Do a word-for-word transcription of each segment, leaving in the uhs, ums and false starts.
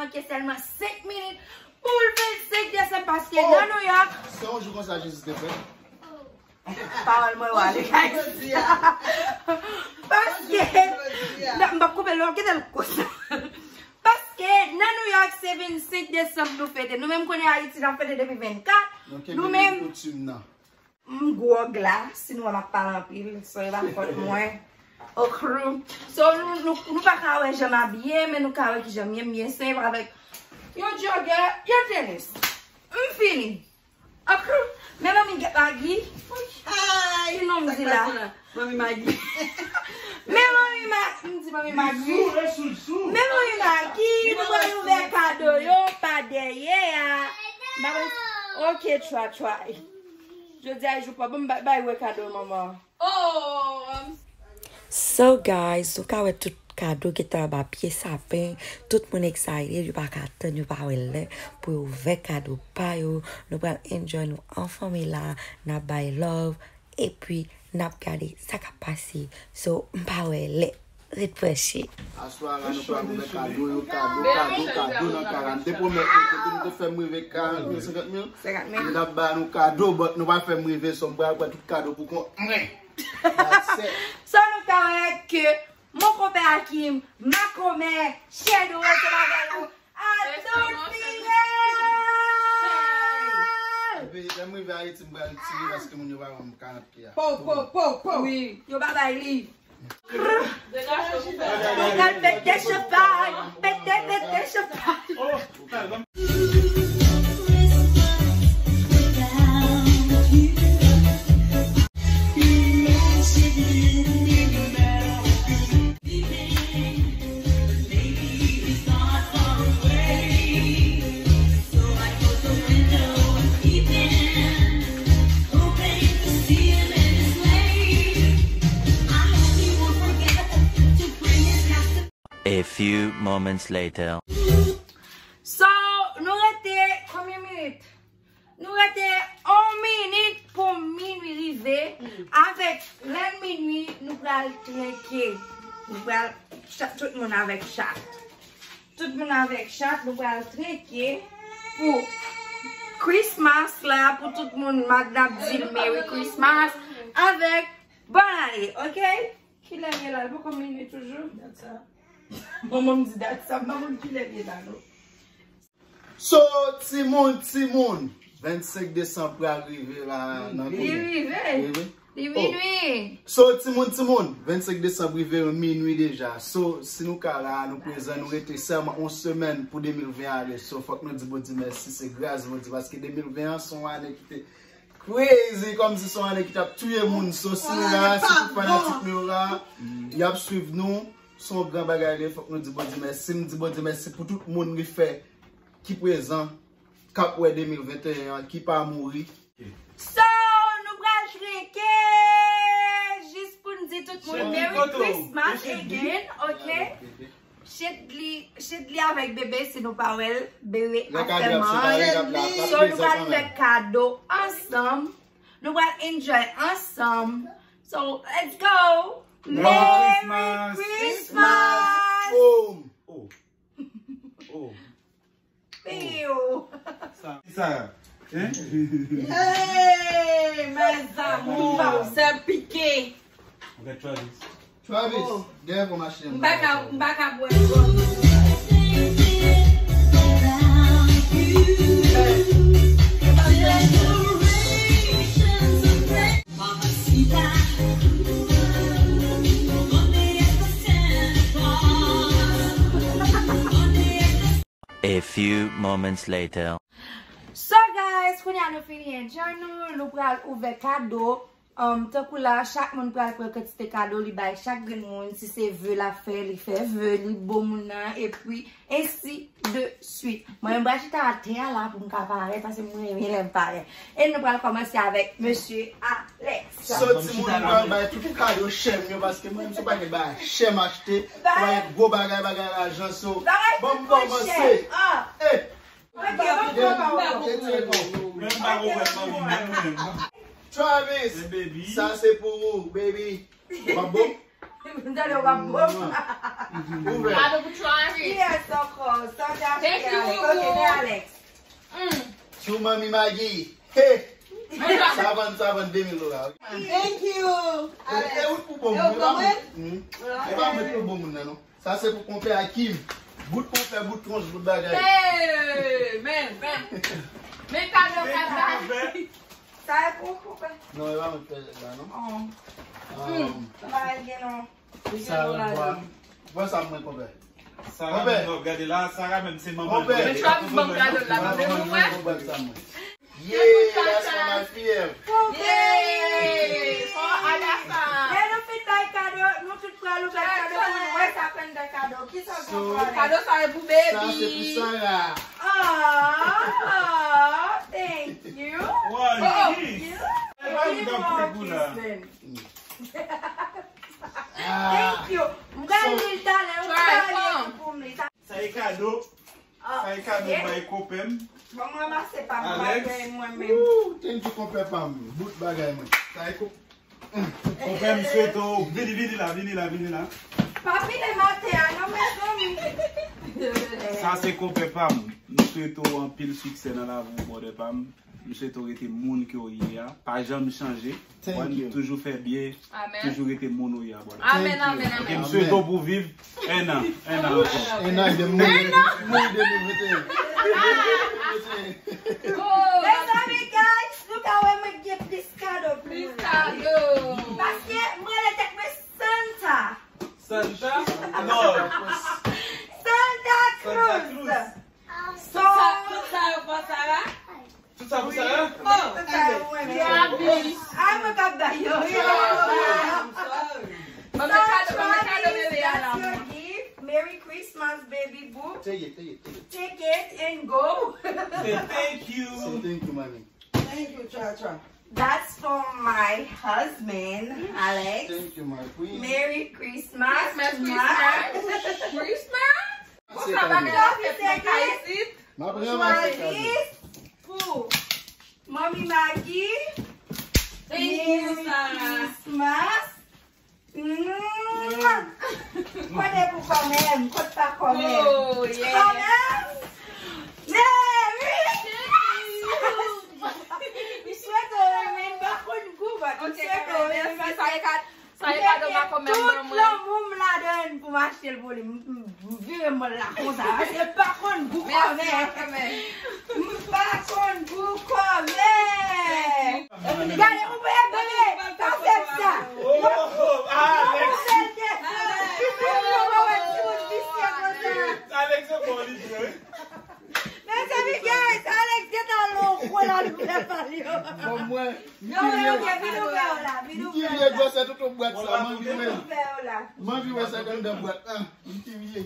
Manke sèlman senk minit pou l vennsenk desanm, paske nan New York. Se yon jou konsa Jezi te fèt. Pawòl mwen wale. Paske nan, m p ap koupe l non, kite l konsa. Paske nan New York se vennsenk desanm nou fete. Nou menm konnen Ayiti n ap fete depi vennkat. Nou menm koutim nan. M gwòg la, si nou wè m ap pale anpil, so e pa fòt mwen. Ok. So nou, nou, nou pa ka wè jan m abiye, men nou ka wè kijan m ye, m ye senp avèk yon jogger, yon tenis. M fini. Ok. Men manmi Magi. Ay, ki non m di la? Manmi Magi. Men manmi Magi, m di manmi Magi. Men manmi Magi, nou pral ouvè kado yo pa dèyè a. M pa konn, ok, tchwa tchwa. Jodi a jou pa bon, bay, bay wè kado manman. Oh! So guys, nou ka wè tout kado gentan anba pye sapen. Tout moun excited, yo pa ka tann, yo pa wè lè pou yo ouvè kado pa yo. Nou pral enjoy nou an fanmi la, n ap bay love, epi n ap gade sa k ap pase. So, m pa wè lè. Ret branche. Aswè a la, nou pral ouvè kado yo, kado, kado, kado nan kay la. M te pwomèt nou, depi nou te fè m rive karant mil, senkant mil, m t ap ba nou kado, but nou pa fè m rive, so m pral pran tout kado pou kont mwen. That's it. So nou ka wè ke mon konpè Akim, makomè, Shadow, se bagay la. Atò fiyèl! Epi, lè m rive Ayiti, m pral tire paske moun yo pa ban m karant K a. Po, po, po, po. Wi, yo pa bay li. Mwen pral pete chofay, pete, pete chofay. A few moments later. So, nou rete konbyen minit? Nou rete yon minit pou minwi rive. Avèk lè minwi, nou pral trenke. Nou pral chat, tout moun avèk chat. Tout moun avèk chat, nou pral trenke pou Christmas la, pou tout moun, m ap di Merry Christmas avèk Bonne année, ok? Kilè m ye la? L poko minwi toujou? Dat sa. Manman m di dat sa, m pa konn kilè m ye la, non. So, timoun, timoun, vennsenk desanm pral rive la nan kote. Li rive. Li rive. Li minwi. So, timoun, timoun, vennsenk desanm rive minwi deja. So, si nou ka la, nou prezan, nou rete sèlman yon semèn pou de mil ven ale. So, fòk nou di Bondye mèsi, se gras Bondye, paske de mil ven an se yon ane ki te crazy, kòmsi se yon ane ki t ap touye moun. So, si nou la, si tout fanatik nou yo la, y ap swiv nou, se yon gran bagay li ye, fòk nou di Bondye mèsi. M di Bondye mèsi pou tout moun li fè ki prezan, k ap wè de mil venteyen an, ki pa mouri. So, nou pral trenke, jis pou n di tout moun Merry Christmas again, ok? Shit li, shit li avèk bebe, si nou pa wè l, bebe ap fè mal. So, nou pral fè kado ansanm. Nou pral enjoy ansanm. So, let's go! Merry Christmas! Boom! Oh. Oh. Piu! Sa, sa, hein? Hey, mes amours, c'est piqué. Ok, Travis. Travis, oh. Dèyè pou m achte m pa ka, m pa ka bwè. A few moments later. So guys, kounye a nou fini enjoy nou, nou pral ouvè kado. Um, tankou la, chak moun pral pran kantite kado li bay chak grenn moun. Si se ve l ap fè, li fè ve, li bo moun nan, epi ensi de swit. Mwen, m pral chita atè a la pou m ka parèt, paske mwen renmen lè m parèt. E nou pral kòmanse avèk mesye Alex. So, timoun, m pral bay tout kado chè m yo, paske mwen, m se pa gen bagay chè m achte, bagay gwo bagay, bagay lajan, so, ban m kòmanse. Eh! Ok, ok, ok, ok. Men m pa konprann manmi menm, menm. Travis, sa se pou ou, baby. W ap bon? Tande w ap bon. Ouvè. Kado pou Travis. Yes, of course. Santa Thank you, Alex. Ok, men Alex. Mm. Sou manmi Maggie. Hey! Savann, savann, de mil dola. Thank you, Alex. E, e ou pou bon moun, e pa mwen. E pa mwen pou bon moun nan, non. Sa se pou konpè Akim. Bout konpè, bout twonch, bout bagay. Hey, men, men. Men kado, kado. Sa e pou konpè. Non, e pa mwen k fè la, non. Oh. Um, hmm. Sa pa gen, non. Sa, bwa. Bwa sa mwen konpè. Sara menm w ap gade la, Sara menm se manman l. Men Travis ban m kado la, mande pou mwen. Yeah, that's for my P M. Yeah, for Adasa. Lè nou fin bay kado, nou tout pral ouvè kado pou nou wè sa k anndan kado. Kisa k gon pral? Kado sa e pou baby. Sa se pou Sara. Oh, thank you. Thank you. Give me more kiss, man. Thank you. M pral li l talè, ou pral li pou m li. Sa e kado. Sa e kado bay konpè m. Bon, m ranmase pa m pa bay mwen menm. Ooh, thank you, konpè pa m. Bout bagay mwen. Sa e ko-, konpè m swete w. Vini, vini la, vini la, vini la. Pa vini maten a, non, mezanmi. Sa se konpè pa m. M swete w anpil siksè nan lavi w, brother pa m. M swete w rete moun ke w ye a. Pa janm chanje. Thank you. Toujou fè byen. Amen. Toujou rete moun ou ye a, brother. Amen, amen, amen. Ok, m swete w pou viv un an, un an ankò. Un an, de mil, mil de mil venteyen. Mezanmi, guys, nou ka wè mwen gen plis kado pou nou. Plis kado. Paske mwen rele tèt mwen Santa. Santa? Non. Santa Cruz. Santa Cruz. Tout sa, tout sa yo pou Sara? Tout sa pou Sara? Oh, tout sa yo pou mwen menm. Ay, mwen k ap bay yo. Ban mwen kado, ban mwen kado bebe a la. That's your gift. Merry Christmas, baby boo. Take it, take it, take it. Take it and go. Say thank you. Say thank you, mommy. Thank you, Cha Cha. That's for my husband, Alex. Thank you, my queen. Merry Christmas. Christmas, Christmas. Christmas? Konsa bagay la fèt mwen ka isit. M ap ranmase kado. Chwalis pou Manmi Maggie. Thank you, Merry Christmas. Kote pou kòmè m, kote pa kòmè m? Oh, yeah. Kòmè m? Merry Christmas! M swete w renmen, m pa konn gou, but m swete w renmen paske sa e kado m pa kòmè m ban mwen. Tout lanmou m ladan l pou m achte l pou li. M, m, m vire m la konsa, paske m pa konn gou kòmè. Mèsi, kòmè. M pa konn gou kòmè. Gade, ou vle bebe, pa fè m sa. Oh, oh, oh, ah, Alex. Alex, se bon, li vre. Mezanmi, guys, Alex gentan lon kwen la nou fè pale yo. Bon, mwen, m ki vye. M ki vye gwosè tout bwat sa, m anvi wè. M anvi wè sa k anndan bwat la. M ki vye.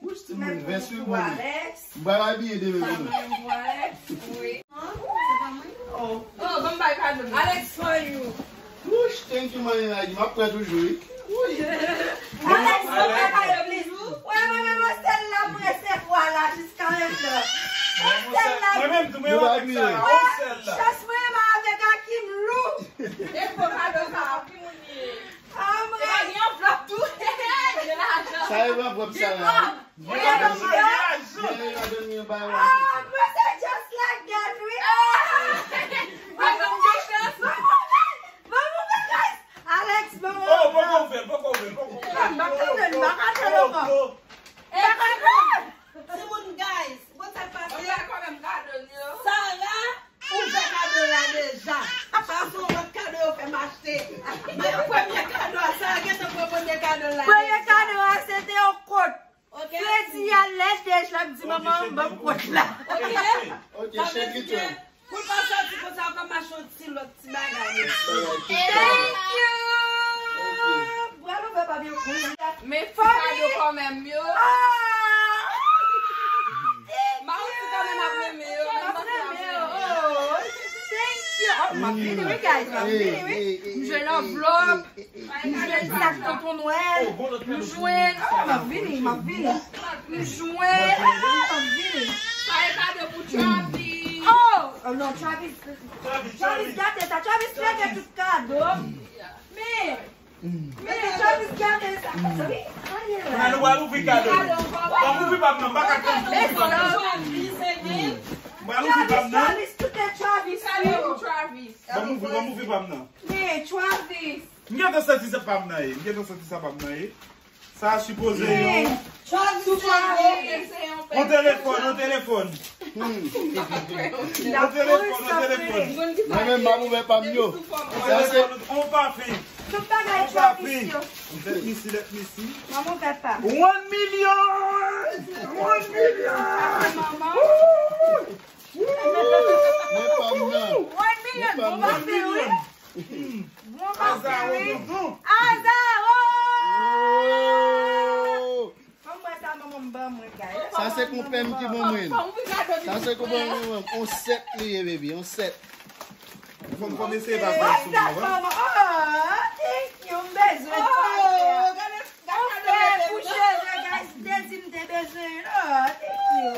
Wouch, timoun, vès wi, bon. M pral abiye demen pou nou. Wi. Oh, ban m bay kado m. Alex, for you. Wouch, thank you, Manmi Maggie. M ap pran toujou, wi. Alex, ban m bay kado m. Wè, mwen menm, yon sèl la m resevwa la jiska mentnan. Yon sèl la. Mwen menm tou, mwen menm avèk sa. Wè, chans mwen menm avèk Akim lou. E gwo kado sa, ki moun li ye? Ah, mwen. E pa gen anvlòp tou. Gen lajan. Sa e anvlòp sa la. Gen anvlòp. Gen lajan. Ah, mwen se just like that, wi. Ah. Mwen se just. Mwen move, mwen move, guys. Alex, mwen move. Oh, poko ouvè, poko ouvè, poko ouvè. M pa ka tann, m pa ka tann ankò. M pa ka tann. Timoun, guys, bon, sa k pase? Sarah ouvè kado la deja. Sa se yon lòt kado yo fè m achte. Men premye kado a, Sarah gentan pran premye kado la deja. Premye kado a, se te yon kot. Ok. Fredi a, lè dèj la, m di manman m ban m kot la. Ok. Ok, sa vle di ke pou l pa sòti konsa, w ka mache yon ti lòt ti bagay. Thank you. Bravo, papa, byen kontan. Men ti kado kanmenm yo. Ah! Thank you. M pa wè si kanmenm ap renmen yo, men m panse ap renmen yo. Oh, thank you. Oh, m ap vini, wi, guys, m ap vini, wi. M jwenn anvlòp. M jwenn sak tonton Nwèl. M jwenn, ah, m ap vini, m ap vini. M jwenn, ah, m ap vini. Sa e kado pou Travis. Oh, oh non, Travis. Travis, Travis gate sa. Travis leve tout kado. Men, men, men, Kounye a nou pral ouvri kado. Ban m ouvri pa m nan, m pa ka tann pou ouvri pa m nan. M pral ouvri pa m nan. Travis, tout Travis, Travis. Ban m ouvri, ban m ouvri pa m nan. Men, Travis. M gentan santi se pa m nan ye. M gentan santi sa pa m nan ye. Sa sipoze yon. Yon telefòn, yon telefòn. Yon telefòn, yon telefòn. Mwen menm, m ap ouvè pa m yo. Yon telefòn, yon pafen. Yon pafen. Lèt misi, lèt misi. One million! One million! Men pa m nan. One million, bon pafen, wi. Bon, Azaro, tonton. Azaro! Oh! Ban m wè sa manman m ban mwen, guys. Sa se konpè m ki ban mwen. Sa se konpè m ki ban mwen. On sèt li ye, baby, on sèt. Fò m, fò m eseye pa pran sou mwen, wi. Oh, thank you, m bezwen sa. On fè pou cheve, guys, m te di m te bezwen, oh, thank you.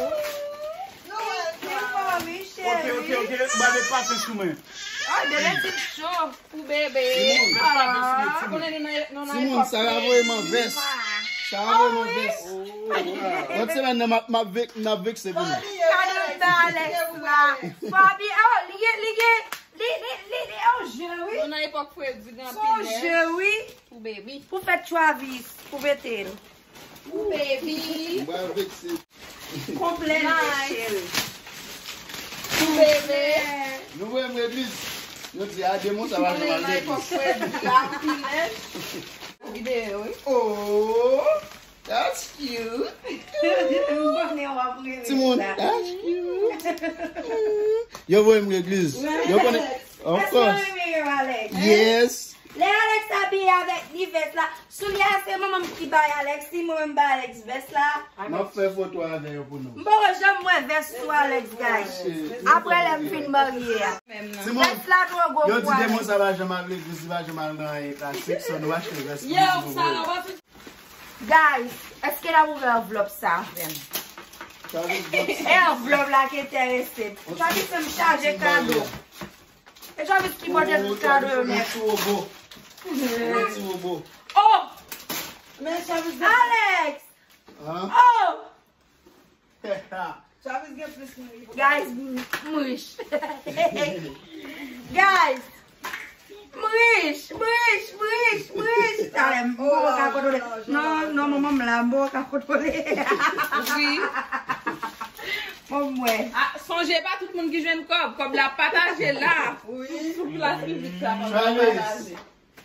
Thank you, mommy, cheri. Ok, ok, ok, m ale pase sou mwen. Oh, de lè ti cho. Pou bebe. Timoun, pa vin sou mwen, timoun. Timoun, Sarah voye m an vès. Sarah voye m an vès. Lòt semèn nan, m ap, m ap vek-, m ap vekse pou nou. Kado ba Alex la. Barbie, oh, li gen, li gen, li, li, li, li, oh, je, wi. Nou nan epòk fredi, gen anpil lè. Je, wi. Pou bebe. Pou fèt Travis, pou mete l. Pou bebe. M pral vekse. Konplè li ye, cheri. Pou bebe. Nou voye m legliz. Yo di, a, demon sa pa janm al legliz. Videyo, wi. Oh, that's cute. M konnen w ap renmen sa. Timoun, that's cute. Yo voye m legliz. Yo konnen, of course. Èske w renmen yo, Alex? Yes. Lè Alex abiye avèk ni vès la, soulye a se manman m ki bay Alex li, mwen menm bay Alex vès la. M ap fè foto avè yo pou nou. M poko janm wè vès sou Alex, guys. Apre lè m fin marye a. Vès la twò gwo pou Alex. Yo di demon sa pa janm al legliz, li pa janm al nan anyen klasik, so nou achte vès pou nou. Guys, èske n ap ouvè anvlòp sa avè m? E anvlòp la ki enterese m. Travis fè m chaje kado. E Travis ki pote tout kado yo nèt. Yon ti wobo. Yon ti wobo. Oh! Men Travis gen Alex! Hein? Oh! Travis gen plis moun ki pou Guys, m, m rich. Guys, m rich, m rich, m rich, m rich. Talè, m poko ka kontwole. Non, non, manman m la, m poko ka kontwole. Wi. Bon, mwen. Ah, sonje pa tout moun ki jwenn kòb. Kòb la pataje la. Wi. Sou, sou plas piblik sa, kòb la pataje.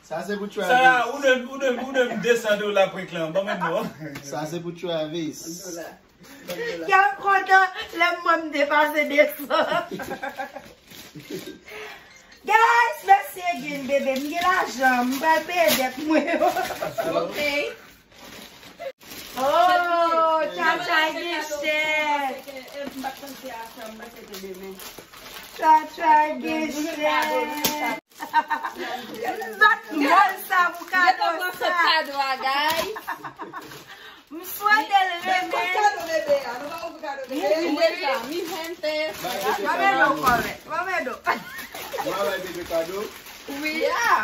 Sa se pou Travis. Sa, ou de, ou de, ou de desan dola prank lan. Ban mwen non. Sa se pou Travis. Kè m kontan lè m wè m depase desan. Guys, mèsi again, bebe. M gen lajan. M pral peye dèt mwen yo. Ok. Oh, Tchatcha gen chè. Tchatcha gen chè. M bat mòl sa pou kado sa. Kado a, guys. M swete l renmen. Kado bebe a, nou pa ouvri kado bebe. Mi gente, mi gente. Mwen mèt do kòrèk. Mwen mèt do. Mwen bay bebe kado. Wi. Yeah.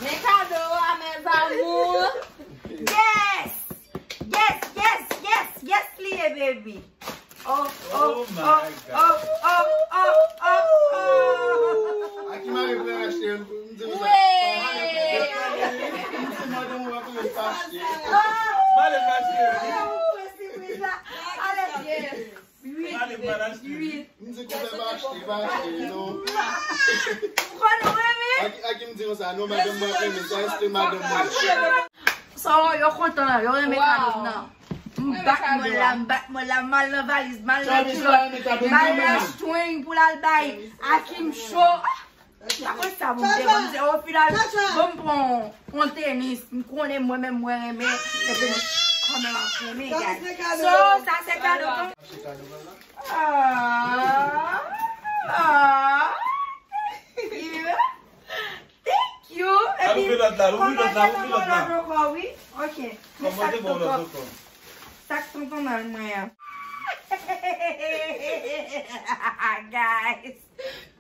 Men kado a, mes amours. Yes! Yes, yes, yes, yes, li ye, baby. Oh, oh, oh, oh, oh, oh, oh. A ki mari pou achte, m di nou sa. Wi. M di madanm ou pa konnen pa achte. Male pa achte. Yes. Ui, ui. M di kouzen pa achte, pa achte, non. M konn ou renmen. A ki, a ki m di konsa, non, madanm mwen renmen, sa èske madanm mwen. So, yo kontan, yo renmen kado m nan. M bat mwen la, m bat mwen la, m al nan valiz, m al nan kilòt, m al nan string pou l al bay Akim cho. Apre sa, bon, m te, bon, m te, o final, bon, m pran yon tenis, m konnen mwen menm mwen renmen, epi m kanmenm ap renmen, guys. So, sa se kado pou mwen. Ah, ah, yeah. Thank you. Epi, ouvri lòt la, ouvri lòt la, ouvri lòt la. Kòmante pou lòt ankò, wi. Ok. Men sa k tonton, sa k tonton nan mwen an. Guys.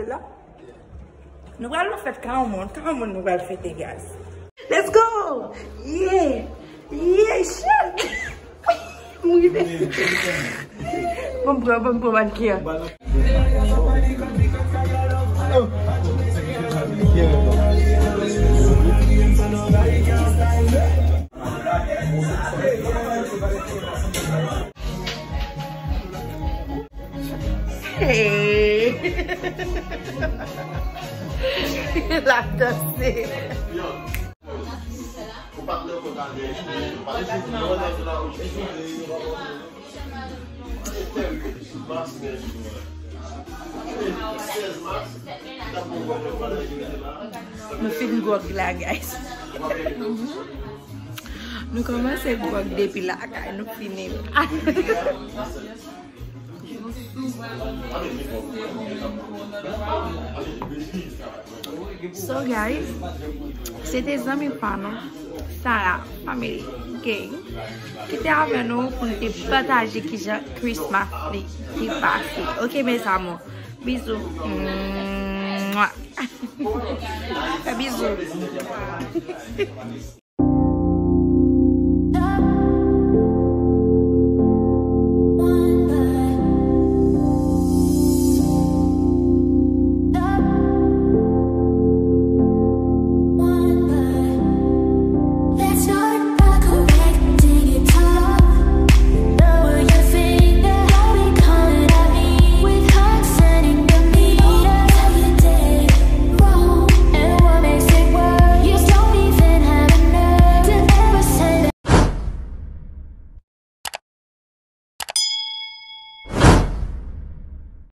leve la. Nou pral nan fèt kay yon moun, kay yon moun nou pral fete, guys. Let's go! Yeah! Yeah, shit! M rive. Bon, m pran, bon, m pran mannequin an. Oh. L ap danse. Nou fin gwòg la, guys. Nou kòmanse gwòg depi lakay, nou fini la. So guys, se te zanmi pa nou, Sarah Family Gang, ki te avè nou pou n te pataje kijan Christmas li, li pase. Ok, mes amours. Bizou. Mwah. Fè bizou.